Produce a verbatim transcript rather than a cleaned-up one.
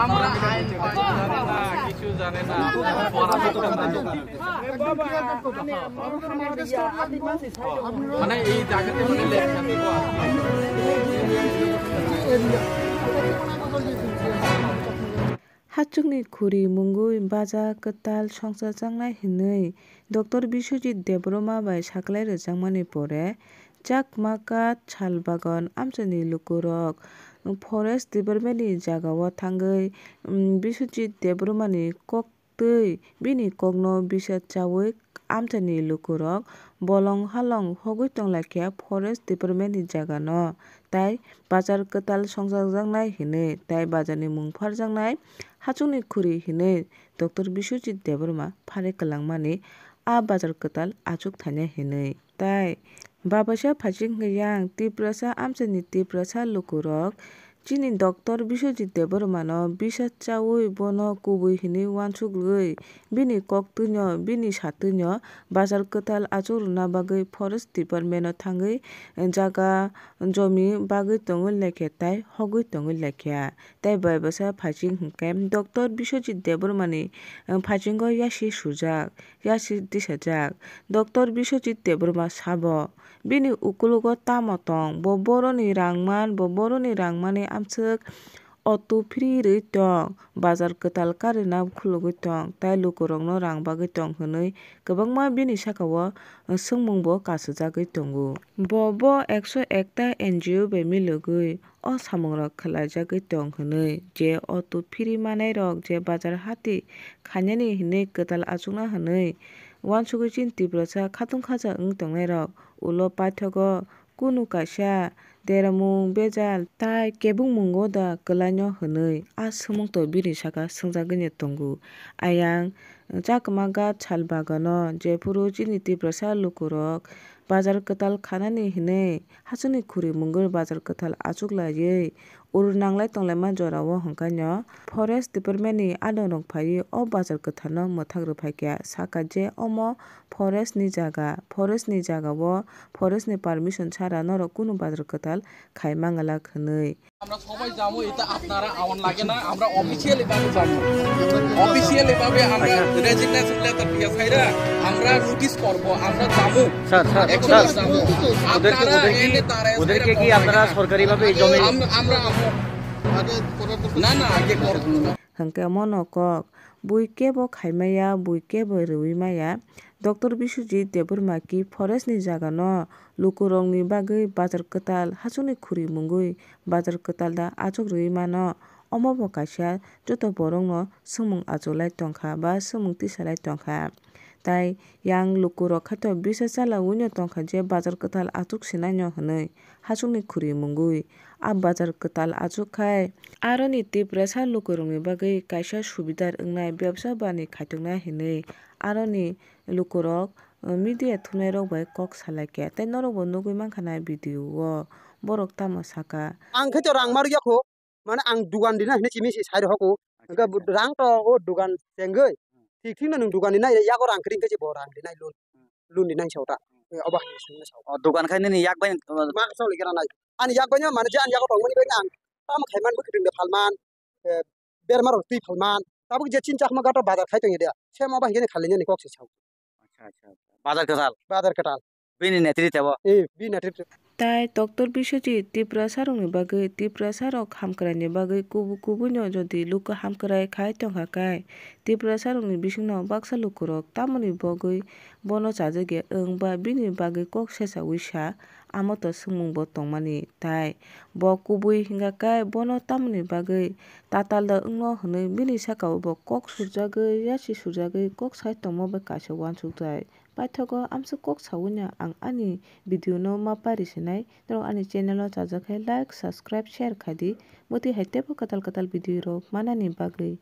আমরা আইন ফাইন জানে না, কিছু জানে না। মানে এই জায়গাতে মানে লেখা দিব। Hachukni khuri mungwi baja kwtal songchajaknai hwnwi Doctor Biswajit Debbarma bai saklai rwjakmani pore Chakmagat Salbagan amchaini lukurok Forest Department ni jagao thangwi, um, Biswajit Debbarma ni kok twi bini kokno bisa chawi amchaini lukurok bolong halong hogwi tonglaikha Forest Department ni jagano, tai bajar kwtal songjakjaknai hinwi tai bajarni mung pharjaknai hachukni khuri hinwi Doctor Biswajit Debbarma phare kwlangmani a bajar kwtal achuk thainai hinwi. Tai babaisa phaiching hwnkhe yang Tiprasa amchaini Tiprasa lukurok chini Doctor Biswajit Debbarmano bisa chawi bono kubui hinwi uansuk rwui bini koktwino bini satwino bajar kwtal achuk rwna bagwi Forest Department-o thangwi jaga jomi bagwi tongwi laikha tai hogwi tongwi laikha. Tai babaisa phaiching hwnkhe Doctor Biswajit Debbarmani phaichinggo yasi sujak. Yasi tisajak. Doctor Biswajit Debbarma sabo, bini ukologo tamo tong, bo boroni rang man, bo boroni rang mani amswk auto free rwi tong, bazar kwtal karina khulugwi tong, tai lukurokno rang bagwi tong hwnwi kwbangma bini sakao swngmungbo kasijagwi tongo. Bo bo ekso ekta N G O bai milogwi o samungrok khwlaijagwi tong hwnwi, je auto free manairok je bazar hati khainani hinwi kwtal achukna hinwi uansugwi chini Tiprasa khatung khacha wng tongnairok ulo paithago kunu kaisa deramung bejal tai kebengmungo da kwlaino hinwi a swngmungto bini saka swngjagwino tongo. Ayang Chakmagat Salbagano jephuru chini Tiprasa lukurok bazar kwtal khanani hinwi hachwkni khuri mungwi bazar kwtal achuk laiwi uru nanglai tonglaima jorao hwnkhaino Forest Department ni adongrok phaiwi o bazar kwtalno mwthak rwphaikha, sakha je omo forest ni jaga, forest ni jagao forest ni permission chara norok kunu bazar kwtal khai manglak hwnwi. আমরা সবাই যাবো, এটা আপনারা, আমার লাগে না, আমরা অফিসিয়ালি ভাবে যাবো, অফিসিয়ালি ভাবে আমরা রেজিগনেশন লেটার দিয়ে সাইরা আমরা নোটিশ করব, আমরা যাবো। স্যার, স্যার, অ্যাকচুয়ালি স্যার, যাবো। ওদেরকে, আপনারা ওদেরকে, এনে দাঁড়ায় ওদেরকে সাইরা কি আপনারা সরকারিভাবে এই জমি আমরা, আমরা, আমরা, না, না, আগে করবো। Hwnkhe mono kok, bui kebo khai maya, bui kebo rwui maya. Doctor Biswajit Debbarma ki forest ni jaga no lukurokni bagwi bazar kwtal hachukni khuri mungwi bazar kwtal da achuk rwui mano. Omo bo kaisa joto borokno swngmung achuklai tongkha ba swngmung tisalai tongkha. Tai yang lukurok khaito bisa chalawino tongkha je bazar kwtal achuk sinaino hwnwi hachukni khuri mungwi. A bazar kwtal achuk khai aroni Tiprasa lukurokni bagwi kaisa subidar wngnai bebsa bani khaitoknai hwnwi aroni lukurok, uh, media thumnairok bai kok salaikha. Tei norokbo nugwi mankha na video o borok tamo saka. Ang khe to rang marwk yakho, mane ang dugan rina hinwi simi si sai rokho. Hwnkhe rang to o dugan chengwi thik thik no nwng dugan rina yago rang kring khe bo rang rinai loan. Luni nai sa ta. Eh, oba hai sung sa. O dugan khai nini yak bai. Ma sa le gara nai. Ani yak bai mane je ani yak tong mani bai ang. Tam khai man bukit de phalman. Eh, berma rok twi phalman. Tabuk je chin chakma gato bazar khai tong de. Se ma ba hini khali ni kok se sa. Acha, acha, acha. Bazar kwtal. Bazar kwtal. Bini netri tebo. Eh, bi netri. Tai Doctor Biswajit Tiprasarokni bagwi, Tiprasarok hamkraini bagwi kubu kubuino jodi luku hamkrai khai tongkha khe, Tiprasarokni bisingno baksa lukurok tamoni bagwi bono chajakya wng ba bini bagwi kok sechawi sa, amo to swngmungbo tongmani. Tai bo kubui hwnkha khe bono tamoni bagwi tatal da wngno hwnwi bini sakao bo kok surjagwi, yasi surjagwi kok sai tongma bai kaisa uansukjai. Paithago amswk kok sawino ang ani video no ma pari sinai. Norok ani channel o chajak khe like, subscribe, share khai di. Bwtwi hai teibo kwtal kwtal video rok manani bagwi.